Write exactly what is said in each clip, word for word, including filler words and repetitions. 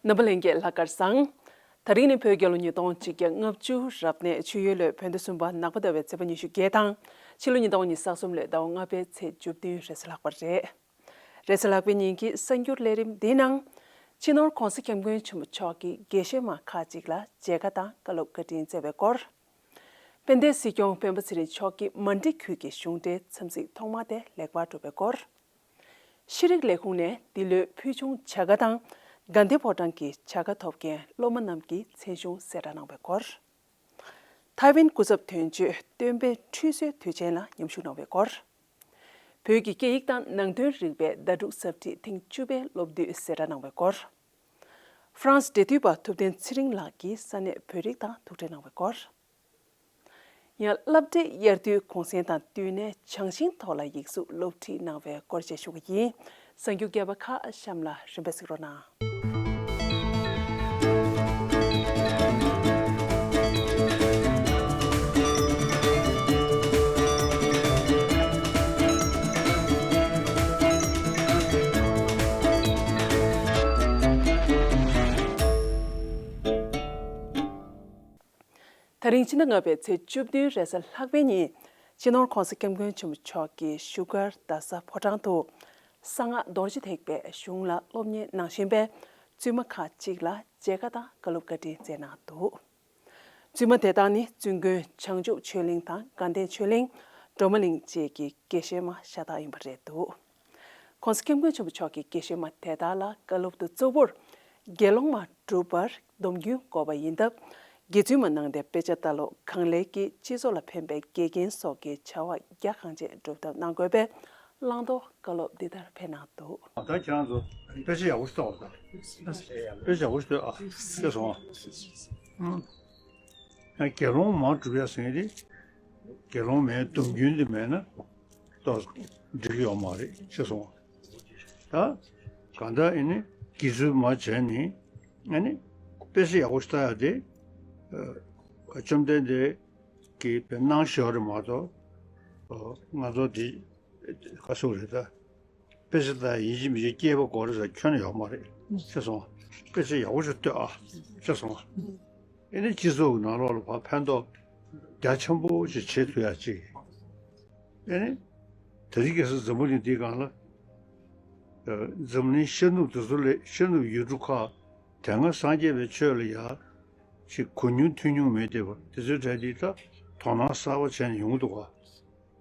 རྣམ་པ་ལྷན་རྒྱས་ལྷག་དཀར་བཟང་། དེ་རིང་ནི་བོད་རྒྱལ་ལོ་ཉིས་སྟོང་གཅིག་བརྒྱ་ལྔ་བཅུ་རབ་གནས་ཆུ་ཡོས་ལོའི་བོད་ཟླ་གསུམ་པ་ནག་པ་ཟླ་བའི་ཚེས་པ་ཉི་ཤུ་བརྒྱད་དང་། ཕྱི་ལོ་ཉིས་སྟོང་ཉི་ཤུ་རྩ་གསུམ་ལོའི་ཟླ་བ་ལྔ་པའི་ཚེས་བཅུ་བདུན་རེས་གཟའ་ལྷག་པ་རེད། རེས་གཟའ་ལྷག་པའི་ཉིན་གྱི་གསར་འགྱུར་ལས་རིམ་འདིའི་ནང་། སྤྱི་ནོར་༧གོང་ས་༧སྐྱབས་མགོན་ཆེན་པོ་མཆོག་གིས་དགེ་བཤེས་མ་ཁག་ཅིག་ལ་མཇལ་ཁ་དང་བཀའ་སློབ་བཀའ་དྲིན་སྩལ་བའི་སྐོར། དཔལ་ལྡན་སྲིད་སྐྱོང་སྤེན་པ་ཚེ་རིང་མཆོག་གིས་མན་ཌི་ཁུལ་གྱི་གཞུང་འབྲེལ་འཚམས་གཟིགས་ཐོག་མ་དེ་ལེགས་པར་གྲུབ་པའི་སྐོར། ཤེས་རིག་ལས་ཁུངས་ནས་འདི་ལོའི་ཕུལ་བྱུང་བྱ་དགའ་དང་དགའ་ལྡན་ཕོ་བྲང་གི་བྱ་དགའ་ཐོབ་མཁན་སློབ་མ་རྣམས་ཀྱི་མཚན་གཞུང་གསལ་བསྒྲགས་གནང་བའི་སྐོར། ཐའེ་ཝན་སྐུ་ཚབ་དོན་གཅོད་སྟོན་པའི་ཁྲུས་གསོལ་དུས་ཆེན་ལ་མཉམ་ཞུགས་གནང་བའི་སྐོར། བོད་ཀྱི་སྐད་ཡིག་དང་ནང་དོན་རིག་པའི་ཟླ་དྲུག་ས་བྲིས་ཐེངས་བཅུ་པའི་སློབ་དུས་གསལ་བསྒྲགས་གནང་བའི་སྐོར། ཧྥ་རན་སི་འབྲེལ་མཐུད་པ་ཐུབ་བསྟན་ཚེ་རིང་ལགས་ཀྱིས་ས་གནས་བོད་རིགས་དང་ཐུག་འཕྲད་གནང་བའི་སྐོར། ཡང་སློབ་གྲྭའི་དབྱར་དུས་གུང་སེང་དང་བསྟུན་ནས་བྱང་ཤིང་ཐོག་ལ་ཡིག་གཟུགས་སློབ་ཁྲིད་གནང་བའི་སྐོར་བཅས་ཞུ་གི་ཡིན། གསར་འགྱུར་རྒྱས་པ་ཁག་གཤམ་ལ་རིམ་པས་གཟིགས་རོགས་གནང་། ད་རིང་ཕྱི་ཟླ་ལྔ་པའི་ཚེས་བཅུ་བདུན་རེས་གཟའ་ལྷག་པའི་ཉིན། སྤྱི་ནོར་༧གོང་ས་༧སྐྱབས་མགོན་ཆེན་པོ་མཆོག་གིས་བཞུགས་སྒར་རྡ་ས་ཕོ་བྲང་དུ། གསང་སྔགས་རྡོ་རྗེ་ཐེག་པའི་གཞུང་ལ་སློབ་གཉེར་གནང་བཞིན་པའི་བཙུན་མ་ཁག་ཅིག་ལ་མཇལ་ཁ་དང་བཀའ་སློབ་བཀའ་དྲིན་སྩལ་གནང་འདུག་བཙུན་མ་དེ་དག་ནི་བཙུན་དགོན་བྱང་ཆུབ་ཆོས་གླིང་དང་དགའ་ལྡན་ཆོས་གླིང་། སྒྲོལ་མ་གླིང་བཅས་ཀྱི་དགེ་བཤེས་མ་ཤ་སྟག་ཡིན་པ་རེད་འདུག ༸གོང་ས་༸སྐྱབས་མགོན་ཆེན་པོ་མཆོག་གིས་དགེ་བཤེས་མ་དེ་དག་ལ་བཀའ་སློབ་ཏུ་གཙོ་བོར་དགེ་སློང་མ་སྒྲུབ་པར་སྡོམ་རྒྱུན་དགོས་པ་ཡིན་སྟབས། དགེ་ཚུལ་མ་གནང་སྟེ་དཔེ་ཆ་ལྟ་ཀློག་གང་ལེགས་ཀྱིས་སྤྱི་ཚོགས་ལ་ཕན་པའི་དགེ་རྒན་སོགས་ཀྱི་བྱ་བ་རྒྱ་གང་ཆེ་སྒྲུབ་ཐབས་གནང་དགོས་པའི་བླང་དོར་བཀའ་སློབ་འདི་ལྟར་ཕེབས་གནང་འདུག་ད་ཁྱེད་རང་ཚོ་དཔེ་ཆ་ཡག་པོ་ཞིག་ལྟ་བ་དང་། དཔེ་ཆ་ཡག་པོ་ཞིག་ལྟོས་ཨ། ཤེས་སོང་ཨ། ཡང་དགེ་སློང་མ་སྒྲུབ་ཡ་ཟེར་མཁན་དེ། དགེ་སློང་མའི་སྡོམ་རྒྱུན་དེ་མེད་ན་ཏོག་ཙམ་འགྲིག་གི་ཡོད་མ་རེད་ཤེས་སོང་། ད་གང་ལྟར་ཨེ་ནི་དགེ་ཚུལ་མ་བྱས་ནི་ཨེ་ནི་དཔེ་ཆ་ཡག་པོ་ཞིག་ལྟ་ཡ་དེ། ཨ་བཅོམ་ལྡན་འདས་ཀྱིས་དཔེ་གནང་བཞག་རེད་མ་གཏོགས། ཨ་ང་ཚོ་འདི་ག་སོག་རེད་ད། དཔེ་ཆ་ལྟ་ཡིན་གཅིག་མིན་གཅིག་སྐྱེས་པ་དགོས་རེད་ཟེར་ཁྱོན་ནས་ཡོད་མ་རེད་ཤེས་སོང་། དཔེ་ཆ་ཡག་པོ་ཞིག་ལྟོས་ཨ་ཤེས་སོང་། ཨེ་ནི་སྤྱི་ཚོགས་ཀྱི་ནང་ལོགས་ལ་ཕར་ཕན་ཐོགས་རྒྱ་ཆེན་པོ་ཞིག་བྱེད་ཐུབ་ཡ་ཅིག་ཨེ་ནི་དེ་རིང་ཁ་སང་འཛམ་བུ་གླིང་འདིའི་སྒང་ལ། ཨ་འཛམ་གླིང་ཤར་ནུབ་དེ་ཚོ་ལས་ཤར་ནུབ་ཡུལ་གྲུ་ཁག་དེ་སྔ་སངས་རྒྱས་པའི་ཆོས་ལ་ཡ་ཅིག་གོ་མྱོང་ཐོས་མྱོང་མེད་བསྡད་པ་དེ་ཚོའི་གྲས་འདི་ད་དོ་སྣང་གསར་པ་བྱས་ནས་ཡོང་གི་འདུག་ག་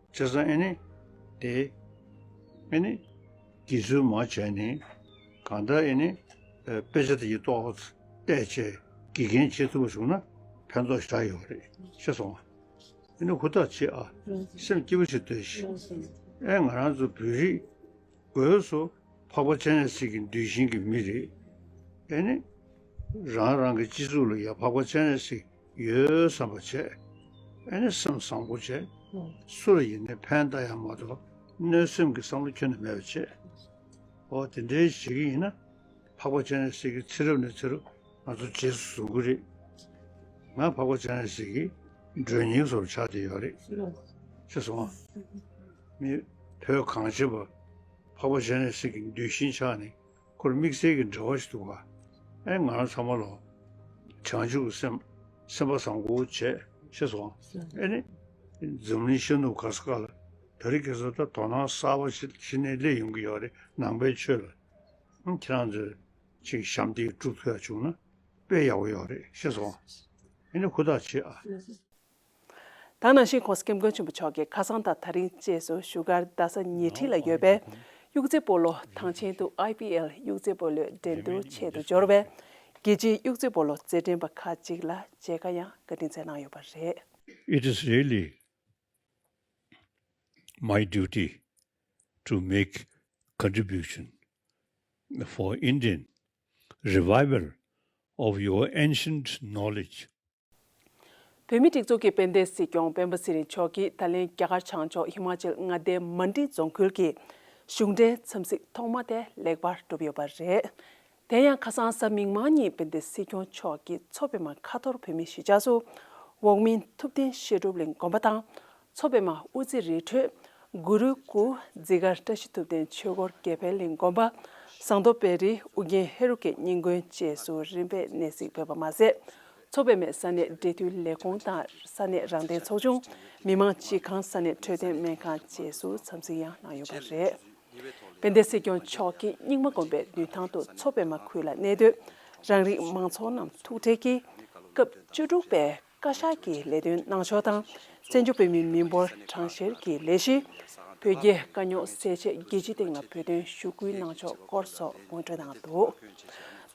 བྱས་ཙང་ཨེ་ནི། དེ། ཨེ་ནི། དགེ་ཚུལ་མ་བྱས་ནས། གང་ལྟར་ཨེ་ནི། ཨ་དཔེ་ཆ་དེ་ཡི་ཏོག་བལྟས་བྱས་དགེ་རྒན་བྱེད་ཐུབ་པ་བྱུང་ན་ཕན་ཐོགས་ཞེ་དྲག་ཡོད་རེད་ཤེས་སོང་ཨ། ཨེ་ནི་ཧུར་ཐག་བྱེད་ཨ། སེམས་སྐྱིད་པོ་ཞིག་སྡོད་ཤིག་ཨེ་ང་རང་ཚོ་བོད་རིགས་སྒོས་སུ་འཕགས་པ་སྤྱན་རས་གཟིགས་ཀྱི་གདུལ་ཞིང་གི་མི་རེད། ཨེ་ནི། རང་རང་གི་སྤྱི་ཚོགས་ལ་ཡ་འཕགས་པ་སྤྱན་རས་གཟིགས་ཡོད་བསམ་པ་བྱས། ཨེ་ནི་སེམས་བཟང་པོ་བྱས། སུ་ལ་ཡིན་ནའི་ཕན་བཏགས་ཡ་མ་གཏོགས་གནོད་སེམས་ཀྱི་བསམ་བློ་ཁྱོན་ནས་མེད་པ་བྱས། འོ་དེ་འདྲའི་བྱེད་ཀྱི་ཡིན་ན། འཕགས་པ་སྤྱན་རས་གཟིགས་ཀྱིས་ཚེ་རབས་ནས་ཚེ་རབས་ང་ཚོ་རྗེས་སུ་བཟུང་གི་རེད། ང་འཕགས་པ་སྤྱན་རས་གཟིགས་ཀྱི་མགྲོན་གཉེར་བཟོ་འདྲ་ཆགས་བསྡད་ཡོད་རེད། ཤེས་སོང་ཨ། མི་བོད་གངས་ཅན་པ་འཕགས་པ་སྤྱན་རས་གཟིགས་ཀྱི་གདུལ་ཞིང་ཆགས་ནས་ཁོར་དམིགས་བསལ་གྱི་འབྲེལ་བ་ཞིག་འདུག་ག་ཨེ་ང་རང་ཚང་མ་ལོ། བྱང་ཆུབ་ཀྱི་སེམས་སེམས་པ་བཟང་པོ་བྱས་ཤེས་སོང་ཨ། ཨེ་ནི། འཛམ་གླིང་ཤར་ནུབ་ག་ས་ག་ལ་དེ་རིང་ཁ་སང་ད་དོ་སྣང་གསར་པ་ཞིག་གཞི་ནས་སླེབས་ཡོང་གི་ཡོད་རེད་ནང་པའི་ཆོས་ལ། ཨང་ཁྱེད་རང་ཚོས་ཅིག་ཞབས་འདེགས་སྒྲུབ་ཐུབ་ཡ་བྱུང་ན་དཔེ་ཡག་པོ་ཡོད་རེད་ཤེས་སོང་། ཨེ་ནི་ཧུར་ཐག་བྱེད་ཨ། ད་ནང་བཞིན་༸གོང་ས་༸སྐྱབས་མགོན་ཆེན་པོ་མཆོག་གིས་ཁ་སང་དང་ད་རིང་བཅས་སུ་བཞུགས་སྒར་རྡ་ས་ཉེ་འཁྲིས་ལ་ཡོད་པའི་གཡུ་རྩེ་སྤོ་ལོ་ཐང་ཆེན་དུ་ཨའི་པི་ཨེལ་གཡུ་རྩེ་སྤོ་ལོའི་འགྲན་བསྡུར་ཆེད་དུ་འབྱོར་བའི་རྒྱལ་སྤྱིའི་གཡུ་རྩེ་སྤོ་ལོ་རྩེད་འགྲན་པ་ཁག་ཅིག་ལ་མཇལ་ཁ་ཡང་བཀའ་དྲིན་སྩལ་གནང་ཡོད་པ་རེད། It is really my duty to make contribution for Indian revival of your ancient knowledge. བོད་མིའི་སྒྲིག་འཛུགས་ཀྱི་དཔལ་ལྡན་སྲིད་སྐྱོང་སྤེན་པ་ཚེ་རིང་མཆོག་གིས་ད་ལན་རྒྱ་གར་བྱང་ཕྱོགས་ཧི་མ་ཅལ་མངའ་སྡེའི་མན་ཌི་རྫོང་ཁུལ་གྱི་གཞུང་འབྲེལ་འཚམས་གཟིགས་ཐོག་མ་དེ་ལེགས་པར་གྲུབ་ཡོད་པ་རེད། དེ་ཡང་ཁ་སང་གཟའ་མིག་དམར་ཉིན་དཔལ་ལྡན་སྲིད་སྐྱོང་མཆོག་གིས་མཚོ་པདྨ་ཁ་ཐོར་བོད་མིའི་གཞིས་ཆགས་སུ་འོག་མིན་ཐུབ་བསྟན་བཤད་སྒྲུབ་གླིང་དགོན་པ་དང་། མཚོ་པདྨ་དབུ་རྩེ་རི་ཁྲོད་གུ་རུ་ཀུ་ཛི་གར་བཀྲ་ཤིས་ཐུབ་བསྟན་ཆོས་འཁོར་དགེ་འཕེལ་གླིང་དགོན་པ། ཟངས་མདོག་དཔལ་རི། ཨུ་རྒྱན་ཧེ་རུ་ཀའི་སྙིང་དགོན་བཅས་སུ་རིམ་པས་གནས་གཟིགས་ཕེབས་པ་མ་ཟད། མཚོ་པདྨའི་ས་གནས་འབྲེལ་མཐུད་ལས་ཁུངས་དང་ས་གནས་རང་བདེན་ཚོགས་ཆུང་། མི་དམངས་སྤྱི་ཁང་ས་གནས་འཕྲོད་བསྟེན་སྨན་ཁང་བཅས་སུ་འཚམས་གཟིགས་ཡང་གནང་ཡོད་པ་རེད། དཔལ་ལྡན་སྲིད་སྐྱོང་མཆོག་གིས་རྙིང་མ་དགོན་པའི་མདུན་ཐང་དུ་མཚོ་པདྨ་ཁུལ་ལ་གནས་སྡོད་རང་རིགས་མང་ཚོགས་རྣམས་ཐུག་འཕྲད་ཀྱིས། སྐབས་བཅུ་དྲུག་པའི་བཀའ་ཤག་གི་ལས་དོན་གནང་ཕྱོགས་དང་། བཙན་བྱོལ་བོད་མིའི་མི་འབོར་གྲངས་བཤེར་གྱི་ལས་གཞི། བོད་རྒྱའི་དཀའ་རྙོག་སེལ་ཆེད་རྒྱལ་སྤྱིའི་སྟེང་ལ་བོད་དོན་ཞུ་སྐུལ་གནང་ཕྱོགས་སྐོར་སོགས་ངོ་སྤྲོད་གནང་འདུག།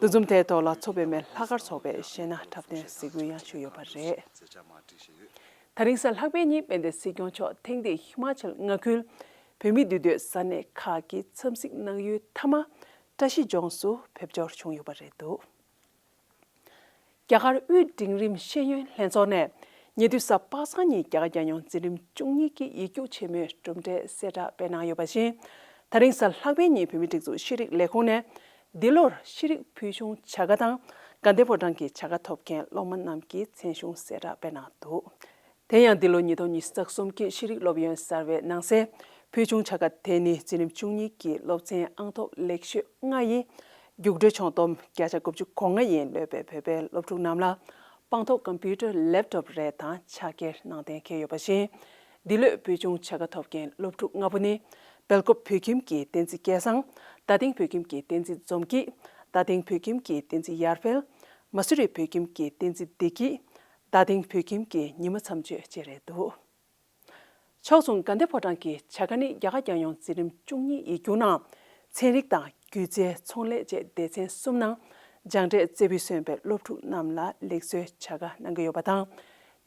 འདུ་འཛོམས་དེའི་ཐོག་ལ་མཚོ་པདྨའི་ལྷག་དཀར་ཚོགས་པའི་གཞས་སྣ་འཁྲབ་སྟོན་གཟིགས་འབུལ་ཡང་ཞུས་ཡོད་པ་རེད། དེ་རིང་གཟའ་ལྷག་པའི་ཉིན་དཔལ་ལྡན་སྲིད་སྐྱོང་མཆོག་ཐེངས་འདིའི་ཧི་མ་ཅལ་མངའ་ཁུལ་བོད་མིའི་འདུས་སྡོད་ས་གནས་ཁག་གི་འཚམས་གཟིགས་གནང་ཡུལ་མཐའ་མ་བཀྲ་ཤིས་ལྗོངས་སུ་ཕེབས་འབྱོར་བྱུང་ཡོད་པ་རེད་འདུག། རྒྱ་གར་དབུས་འབྲིང་རིམ་ཤེས་ཡོན་ལྷན་ཚོགས་ནས་ཉེ་དུས་གཟའ་པ་སངས་ཉིན་རྒྱ་གར་རྒྱལ་ཡོངས་འཛིན་རིམ་བཅུ་གཉིས་ཀྱི་ཡིག་རྒྱུགས་ཆེན་མོའི་གྲུབ་འབྲས་གསལ་བསྒྲགས་སྤེལ་གནང་ཡོད་པ་བཞིན། དེ་རིང་གཟའ་ལྷག་པའི་ཉིན་བོད་མིའི་སྒྲིག་འཛུགས་ཤེས་རིག་ལས་ཁུངས་ནས་འདི་ལོར་ཤེས་རིག་ཕུལ་བྱུང་བྱ་དགའ་དང་དགའ་ལྡན་ཕོ་བྲང་གི་བྱ་དགའ་ཐོབ་མཁན་སློབ་མ་རྣམས་ཀྱི་མཚན་གཞུང་གསལ་བསྒྲགས་སྤེལ་གནང་འདུག། དེ་ཡང་འདི་ལོ་ཉིས་སྟོང་ཉི་ཤུ་རྩ་གསུམ་གྱི་ཤེས་རིག་སློབ་ཡོན་གསར་བའི་ནང་གསལ་ཕུལ་བྱུང་བྱ་དགའ་དེ་ནི་འཛིན་རིམ་བཅུ་གཉིས་ཀྱི་སློབ་ཚན་ཨང་ཐོབ་ལེགས་ཤོས་ལྔ་ཡི་རྒྱུགས་སྤྲོད་ཆུང་སྡོམ་བརྒྱ་ཆ་དགུ་བཅུ་གོ་ལྔ་ཡིས་ལོན་པའི་བོད་པའི་སློབ་ཕྲུག་རྣམས་ལ་དཔང་ཐོག་ཀམ་པུ་ཊར་ལེབ་ཊོབ་རེ་དང་ཕྱག་འཁྱེར་གནང་གཏན་འཁེལ་ཡོད་པ་བཞིན། འདི་ལོའི་ཕུལ་བྱུང་བྱ་དགའ་ཐོབ་མཁན་སློབ་ཕྲུག་ལྔ་པོ་ནི། སྦེལ་ཀོབ་བོད་ཁྱིམ་གྱི་བསྟན་འཛིན་སྐལ་བཟང་། རྡ་སྟེང་བོད་ཁྱིམ་གྱི་བསྟན་འཛིན་འཛོམས་སྐྱིད། རྡ་སྟེང་བོད་ཁྱིམ་གྱི་བསྟན་འཛིན་ཡར་འཕེལ། མ་སུ་རི་བོད་ཁྱིམ་གྱི་བསྟན་འཛིན་བདེ་སྐྱིད། རྡ་སྟེང་བོད་ཁྱིམ་གྱི་ཉི་མ་མཚམས་གཅོད་བཅས་རེད་འདུག། ཕྱོགས་མཚུངས་དགའ་ལྡན་ཕོ་བྲང་གི་བྱ་དགའ་ནི་རྒྱ་གར་རྒྱལ་ཡོངས་འཛིན་རིམ་བཅུ་གཉིས་ཡིག་རྒྱུགས་ནང་ཚན་རིག་དང་སྒྱུ་རྩལ། ཚོང་ལས་བཅས་སྡེ་ཚན་གསུམ་ནང་སྦྱངས་འབྲས་རྩེ་ཕུད་སོན་པའི་སློབ་ཕྲུག་རྣམས་ལ་ལེགས་གསོའི་བྱ་དགའ་གནང་གི་ཡོད་པ་དང་།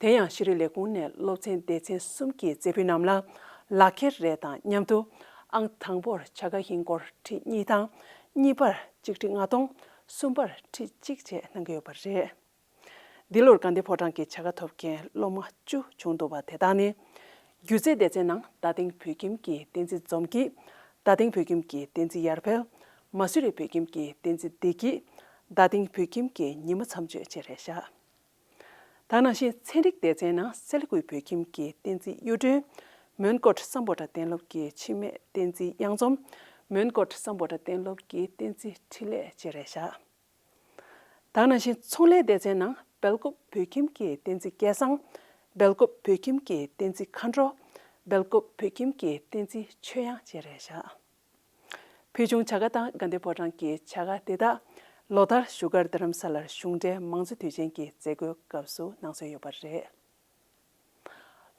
དེ་ཡང་ཤེས་རིག་ལས་ཁུངས་ནས་སློབ་ཚན་སྡེ་ཚན་གསུམ་གྱི་རྩེ་ཕུད་རྣམས་ལ་ལག་འཁྱེར་རེ་དང་མཉམ་དུ་ཨང་དང་པོར་བྱ་དགའ་ཧིན་སྒོར་ཁྲི་གཉིས་དང་། གཉིས་པར་གཅིག་ཁྲི་ལྔ་སྟོང་། གསུམ་པར་ཁྲི་གཅིག་བཅས་གནང་གི་ཡོད་པ་རེད། འདི་ལོར་དགའ་ལྡན་ཕོ་བྲང་གི་བྱ་དགའ་ཐོབ་མཁན་སློབ་མ་བཅུ་བྱུང་འདུག་པ་དེ་དག་ནི། སྒྱུ་རྩལ་སྡེ་ཚན་ནང་རྡ་སྟེང་བོད་ཁྱིམ་གྱི་བསྟན་འཛིན་འཛོམས་སྐྱིད། རྡ་སྟེང་བོད་ཁྱིམ་གྱི་བསྟན་འཛིན་ཡར་འཕེལ། མ་སུ་རི་བོད་ཁྱིམ་གྱི་བསྟན་འཛིན་བདེ་སྐྱིད། རྡ་སྟེང་བོད་ཁྱིམ་གྱི་ཉི་མ་མཚམས་གཅོད་བཅས་རེད་བཞག། དེ་ནང་བཞིན་ཚན་རིག་སྡེ་ཚན་ནང་སེ་ལ་ཀུའི་བོད་ཁྱིམ་གྱི་བསྟན་འཛིན་གཡུ་སྒྲོན། མོན་གྷོ་སམ་བྷོ་ཊ་གཏན་སློབ་ཀྱི་འཆི་མེད་བསྟན་འཛིན་གཡང་འཛོམས། མོན་གྷོ་སམ་བྷོ་ཊ་གཏན་སློབ་ཀྱི་བསྟན་འཛིན་འཕྲིན་ལས་བཅས་རེད་བཞག། དེ་ནང་བཞིན་ཚོང་ལས་སྡེ་ཚན་ནང་སྦེལ་ཀོབ་བོད་ཁྱིམ་གྱི་བསྟན་འཛིན་སྐལ་བཟང་། སྦེལ་ཀོབ་བོད་ཁྱིམ་གྱི་བསྟན་འཛིན་མཁའ་འགྲོ། སྦེལ་ཀོབ་བོད་ཁྱིམ་གྱི་བསྟན་འཛིན་ཆོས་དབྱངས་བཅས་རེད་བཞག། ཕུལ་བྱུང་བྱ་དགའ་དང་དགའ་ལྡན་ཕོ་བྲང་གི་བྱ་དགའ་དེ་དག་ལོ་ལྟར་བཞུགས་སྒར་རྡ་རམ་ས་ལར་གཞུང་འབྲེལ་མང་གཙོ་དུས་ཆེན་གྱི་མཛད་སྒོའི་སྐབས་སུ་གནང་སྲོལ་ཡོད་པ་རེད།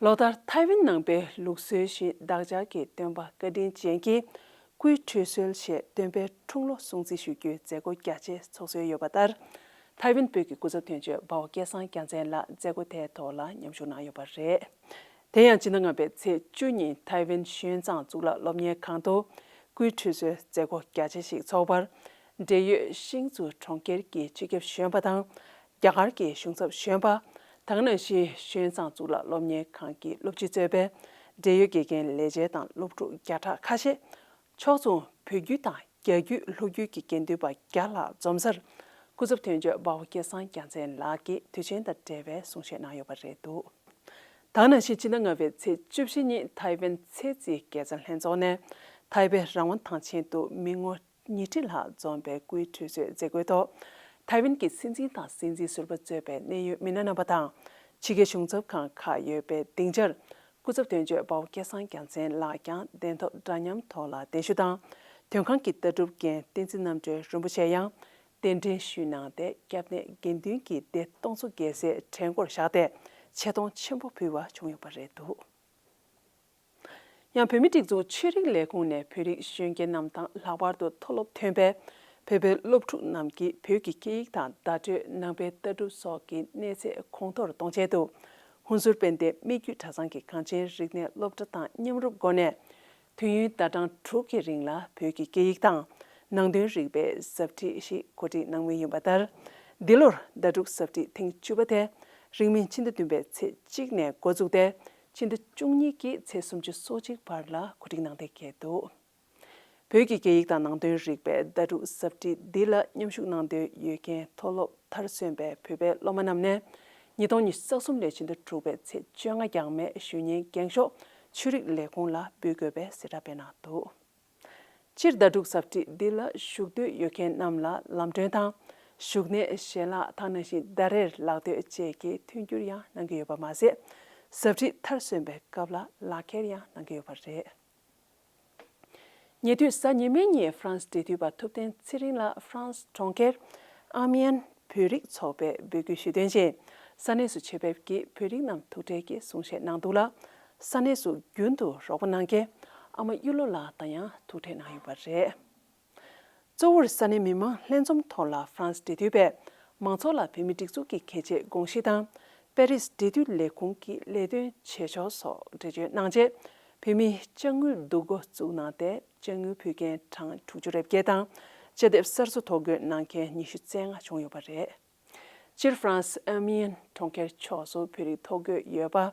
ལོ་ལྟར་ཐའེ་ཝན་ནང་པའི་ལུགས་སྲོལ་བཞིན་བདག་ཅག་གི་སྟོན་པ་བཀའ་དྲིན་ཅན་གྱི་སྐུའི་ཁྲུས་གསོལ་ཞེས་སྟོན་པའི་འཁྲུངས་ལོ་སྲུང་བརྩི་ཞུ་རྒྱུའི་མཛད་སྒོ་རྒྱ་ཆེ་ཚོགས་སྲོལ་ཡོད་པ་ལྟར། ཐའེ་ཝན་བོད་ཀྱི་སྐུ་ཚབ་དོན་གཅོད་འབའ་བོ་སྐལ་བཟང་རྒྱལ་མཚན་ལགས་མཛད་སྒོ་དེའི་ཐོག་ལ་མཉམ་ཞུགས་གནང་ཡོད་པ་རེད། དེ་ཡང་སྤྱི་ཟླ་ལྔ་པའི་ཚེས་བཅུ་ཉིན་ཐའེ་ཝན་གཞོན་གཙང་གཙུག་ལག་སློབ་གཉེར་ཁང་དུ་སྐུའི་ཁྲུས་གསོལ་མཛད་སྒོ་རྒྱ་ཆེ་ཞིག་ཚོགས་པར། འབྲེལ་ཡོད་ཤིང་ཙུའུ་གྲོང་ཁྱེར་གྱི་སྤྱི་ཁྱབ་གཞོན་པ་དང་། རྒྱ་གར་གྱི་གཞུང་ཚབ་གཞོན་པ། དེ་ནང་བཞིན་གཞོན་གཙང་གཙུག་ལག་སློབ་གཉེར་ཁང་གི་སློབ་སྤྱི་གཙོས་པའི་འབྲེལ་ཡོད་དགེ་རྒན་ལས་བྱེད་དང་སློབ་ཕྲུག་བརྒྱ་ཕྲག་ཁ་ཤས། ཕྱོགས་མཚུངས་བོད་བརྒྱུད་དང་རྒྱ་བརྒྱུད་ལྷོ་བརྒྱུད་ཀྱི་དགེ་འདུན་པ་བརྒྱ་ལྷག་འཛོམས་སར། སྐུ་ཚབ་དོན་གཅོད་འབའ་བོ་སྐལ་བཟང་རྒྱལ་མཚན་ལགས་ཀྱིས་དུས་ཆེན་དང་འབྲེལ་བའི་གསུང་བཤད་གནང་ཡོད་པ་རེད་འདུག། དེ་ནང་བཞིན་སྤྱི་ཟླ་ལྔ་པའི་ཚེས་བཅུ་བཞི་ཉིན་ཐའེ་ཝན་ཚེ་བརྩི་དགེ་རྩ་ལྷན་ཚོགས་ནས་ཐའེ་པེ་རང་དབང་ཐང་ཆེན་དུ་མི་ངོ་ཉིས་ཁྲི་ལྷག་འཛོམས་པའི་སྐུའི་ཁྲུས་གསོལ་མཛད་སྒོའི་ཐོག། ཐའེ་ཝན་གྱི་སྲིད་འཛིན་དང་སྲིད་འཛིན་ཟུར་པ་གཙོས་པའི་གནད་ཡོད་མི་སྣ་རྣམ་པ་དང་། ཕྱི་རྒྱལ་གཞུང་ཚབ་ཁང་ཁག་ཡོད་པའི་སྡིངས་ཆར། སྐུ་ཚབ་དོན་གཅོད་འབའ་བོ་སྐལ་བཟང་རྒྱལ་མཚན་ལགས་ཀྱང་གདན་ཐོབ་འདྲ་མཉམ་ཐོག་ལ་གདན་ཞུ་དང་། དོན་ཁང་གི་ལྟ་གྲུབ་འགན་བསྟན་འཛིན་རྣམ་གྲོལ་རིན་པོ་ཆེ་ཡང་གདན་འདྲེན་ཞུས་གནང་སྟེ། སྐྱབས་གནས་དགེ་འདུན་གྱི་སྡེ་སྟོང་ཚོ་བརྒྱད་ཟེར་གྲལ་མགོར་བཞག་སྟེ་ཆེ་མཐོང་ཆེན་པོ་ཕུལ་བ་བྱུང་ཡོད་པ་རེད་འདུག། ཡང་བོད་མིའི་སྒྲིག་འཛུགས་ཆོས་རིག་ལས་ཁུངས་ནས་བོད་རིགས་གཞོན་སྐྱེས་རྣམས་དང་། ལྷག་པར་དུ་མཐོ་སློབ་ཐོན་པའི་བོད་པའི་སློབ་ཕྲུག་རྣམས་ཀྱིས་བོད་ཀྱི་སྐད་ཡིག་དང་བརྡ་སྤྲོད། ནང་པའི་ལྟ་གྲུབ་སོགས་ཀྱི་གནས་ཚད་གོང་མཐོར་གཏོང་ཆེད་དུ། ཧུན་སུར་དཔལ་ལྡན་མི་རྒྱུད་གྲྭ་ཚང་གི་གངས་ཅན་རིག་གནས་སློབ་གྲྭ་དང་མཉམ་རུབ་སྒོ་ནས། དུས་ཡུན་ཟླ་གྲངས་དྲུག་གི་རིང་ལ་བོད་ཀྱི་སྐད་ཡིག་དང་ནང་དོན་རིག་པའི་ཟབ་ཁྲིད་ཞིག་གོ་སྒྲིག་གནང་མུས་ཡིན་པ་ལྟར། འདི་ལོར་ཟླ་དྲུག་ཟབ་ཁྲིད་ཐེངས་བཅུ་པ་དེ་རིང་མིན་ཕྱི་ཟླ་བདུན་པའི་ཚེས་གཅིག་ནས་འགོ་བཙུགས་ཏེ། ཕྱི་ཟླ་བཅུ་གཉིས་ཀྱི་ཚེས་སུམ་ཅུ་སོ་གཅིག་བར་ལ་གོ་སྒྲིག་གནང་གཏན་འཁེལ་འདུག། བོད་ཀྱི་སྐད་ཡིག་དང་ནང་དོན་རིག་པའི་ཟླ་དྲུག་ཟབ་ཁྲིད་འདི་ལ་མཉམ་ཞུགས་གནང་འདོད་ཡོད་མཁན་མཐོ་སློབ་མཐར་སོན་པའི་བོད་པའི་སློབ་མ་རྣམས་ནས། ཉིས་སྟོང་ཉི་ཤུ་རྩ་གསུམ་ལོའི་ཕྱི་ཟླ་དྲུག་པའི་ཚེས་བཅོ་ལྔ་འགྱངས་མེད་ཞུ་སྙན་འགེངས་ཤོག་ཆོས་རིག་ལས་ཁུངས་ལ་འབུལ་དགོས་པའི་གསལ་བསྒྲགས་སྤེལ་གནང་འདུག། སྤྱིར་ཟླ་དྲུག་གཟབ་སྒྲིག་འདི་ལ་ཞུགས་འདོད་ཡོད་མཁན་རྣམས་ལ་ལམ་གྲོན་དང་། བཞུགས་གནས་ཞལ་ལག་དང་ནང་བཞིན་ཟླ་རེར་ལག་དོད་བཅས་ཀྱི་མཐུན་འགྱུར་ཡང་གནང་གི་ཡོད་པ་མ་ཟད། གཟབ་སྒྲིག་མཐར་སོན་པའི་སྐབས་ལ་ལག་འཁྱེར་ཡང་གནང་གི་ཡོད་པ་རེད། ཉེ་དུས་གཟའ་ཉི་མའི་ཉིན་ཧྥ་རན་སི་འབྲེལ་མཐུད་པ་ཐུབ་བསྟན་ཚེ་རིང་ལགས་ཧྥ་རན་སི་གྲོང་ཁྱེར་ཨ་མི་ཡན་བོད་རིགས་ཚོགས་པས་འབོད་སྐུལ་ཞུས་དོན་བཞིན། ས་གནས་སུ་ཆེད་ཕེབས་ཀྱིས་བོད་རིགས་རྣམས་ཐུག་འཕྲད་ཀྱིས་གསུང་བཤད་གནང་འདུག་ལ། ས་གནས་སུ་རྒྱུན་དུ་རོགས་པ་གནང་མཁན་ཨ་མ་གཡུ་ལོ་ལགས་དང་ཡང་ཐུག་འཕྲད་གནང་ཡོད་པ་རེད། གཙོ་བོར་ས་གནས་མི་མང་ལྷན་འཛོམས་ཐོག་ལ་ཧྥ་རན་སི་འབྲེལ་མཐུད་པས་མང་ཚོགས་ལ་བོད་མིའི་སྒྲིག་འཛུགས་ཀྱི་གལ་ཆེའི་དགོངས་གཞི་དང་། པེ་རིས་འབྲེལ་མཐུད་ལས་ཁུངས་ཀྱི་ལས་དོན་བྱེད་ཕྱོགས་སོགས་འགྲེལ་བརྗོད་གནང་རྗེས། བོད་མིས་ཅ་དངུལ་བསྡུ་འགོ་བཙུགས་གནང་སྟེ། ཅ་དངུལ་ཕུལ་མཁན་གྲངས་དྲུག་ཅུ་རེ་བརྒྱད་དང་། ཅ་དེབ་གསར་བཟོ་ཐོ་འགོད་གནང་མཁན་ཉི་ཤུ་རྩ་ལྔ་བྱུང་ཡོད་པ་རེད། སྤྱིར་ཧྥ་རན་སི་ཨ་མི་ཡན་གྲོང་ཁྱེར་ཕྱོགས་སུ་བོད་རིགས་ཐོ་འགོད་ཡོད་པ།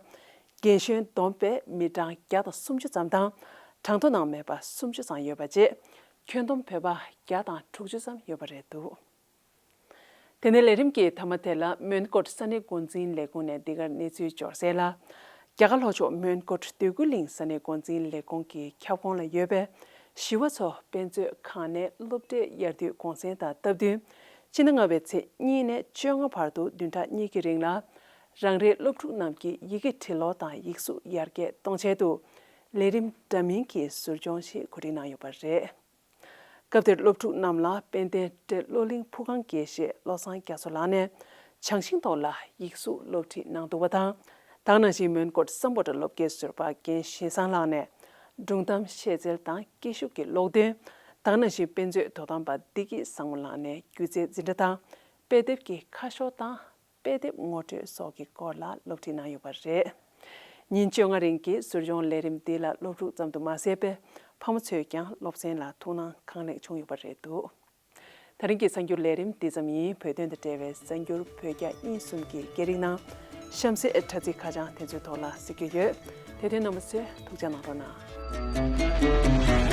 རྒན་གཞོན་བསྡོམས་པས་མི་གྲངས་བརྒྱ་དང་སུམ་ཅུ་ཙམ་དང་། གྲངས་ཐོ་ནང་མེད་པ་སུམ་ཅུ་ཙམ་ཡོད་པ་བཅས། ཁྱོན་བསྡོམས་བོད་པ་བརྒྱ་དང་དྲུག་ཅུ་ཙམ་ཡོད་པ་རེད་འདུག་དེ་ནས་ལས་རིམ་གྱི་མཐའ་མ་དེ་ལ་མོན་གྷོ་ས་གནས་འགོ་འཛིན་ལས་ཁུངས་ནས་འདི་གར་གནས་ཚུལ་འབྱོར་གསལ་ལ། རྒྱ་གར་ལྷོ་ཕྱོགས་མོན་གྷོ་འདོད་རྒུ་གླིང་ས་གནས་འགོ་འཛིན་ལས་ཁུངས་ཀྱི་ཁྱབ་ཁོངས་ལ་ཡོད་པའི་ཞི་བ་འཚོ་དཔེ་མཛོད་ཁང་ནས་སློབ་གྲྭའི་དབྱར་དུས་གུང་སེང་དང་སྟབས་བསྟུན། སྤྱི་ཟླ་ལྔ་པའི་ཚེས་གཉིས་ནས་བཅོ་ལྔ་བར་དུ་བདུན་ཕྲག་གཉིས་ཀྱི་རིང་ལ། རང་རེའི་སློབ་ཕྲུག་རྣམས་ཀྱི་ཡི་གེ་འབྲི་ཀློག་དང་ཡིག་གཟུགས་ཡར་རྒྱས་གཏོང་ཆེད་དུ། ལས་རིམ་འདྲ་མིན་གྱི་ཟུར་སྦྱོང་ཞིག་གོ་སྒྲིག་གནང་ཡོད་པ་རེད། སྐབས་དེར་སློབ་ཕྲུག་རྣམས་ལ་དཔལ་ལྡན་བཀྲས་བློ་གླིང་ཕུ་ཁང་དགེ་བཤེས་བློ་བཟང་རྒྱ་མཚོ་ལགས་ནས་བྱང་ཤིང་ཐོག་ལ་ཡིག་གཟུགས་སློབ་ཁྲིད་གནང་འདུག་པ་དང་། དེ་ནང་བཞིན་མོན་གྷོ་སམ་བྷོ་ཊ་སློབ་དགེའི་ཟུར་པ་རྒན་ཞིན་སང་ལགས་ནས་སྒྲུང་གཏམ་བཤད་རྩལ་དང་སྐད་ཤུགས་ཀྱི་ཀློག་འདོན། དེ་ནང་བཞིན་དཔེ་མཛོད་དོ་དམ་པ་བདེ་སྐྱིད་བཟང་མོ་ལགས་ནས་སྒྱུ་རྩལ་འཛིན་གྲྭ་དང་དཔེ་དེབ་ཀྱི་ཁ་ཕྱོགས་དང་། དཔེ་དེབ་ངོ་སྤྲོད་སོགས་ཀྱི་སྐོར་ལ་སློབ་ཁྲིད་གནང་ཡོད་པ་རེད། ཉིན་བཅོ་ལྔ་རིང་གི་ཟུར་སྦྱོང་ལས་རིམ་འདི་ལ་སློབ་ཕྲུག་ཙམ་དུ་མ་ཟད་པའི་ཕ་མ་ཚོས་ཀྱང་སློབ་ཚན་ལ་ཐུགས་སྣང་གང་ལེགས་བྱུང་ཡོད་པ་རེད་འདུག་དེ་རིང་གི་གསར་འགྱུར་ལས་རིམ་འདི་ཙམ་ཡིན། བོད་དོན་དང་འབྲེལ་བའི་གསར་འགྱུར་བོད་རྒྱ་དབྱིན་གསུམ་གྱི་སྐད་རིགས་ནང་གཤམ་གསལ་དྲ་ཚིགས་ཁ་བྱང་དེ་ཚོའི་ཐོག་ལ་གཟིགས་རྒྱུ་ཡོད། དེ་དོན་རྣམ་པ་ཚོས་ཐུགས་ཅག་གནང་རོགས་གནང་།